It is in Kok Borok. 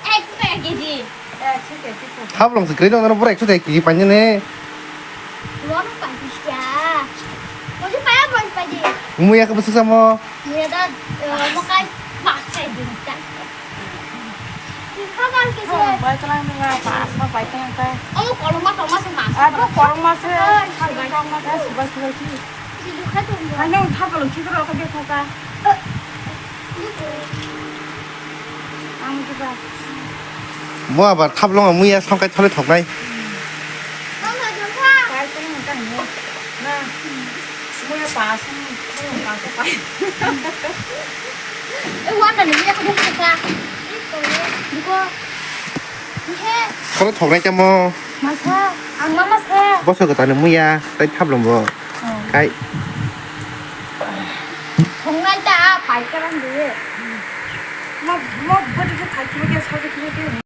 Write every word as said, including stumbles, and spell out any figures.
Ekso taka kg. Thaplong se kwrwi nang nang bwrwi ekso taka kg painani. Wano paikha. Mujhe paya bol paji. Muya khe bwswk samo. Muya da, eh, mokai paksa din ta. Thaplong kg. Bai tlang tlang, pas ma bai tlang ta. Oh, koloma toma se mas. Abo koloma se. Koloma se, subai subai. Hai nang thaplong kg ro khe bethaka. Ang juga. Mo abar thaplong muya songkai thole thoknai. Muya pa song, muya pa song pai. Eh, wana ni muya ko thokka. Duko. Thole thoknai tamo. Masa, ang ma masa. Boso gotani muya, tai thaplong bo. Oh. Kai. Thongnai ta, pai karang de. Mo, mo, bodi ke thai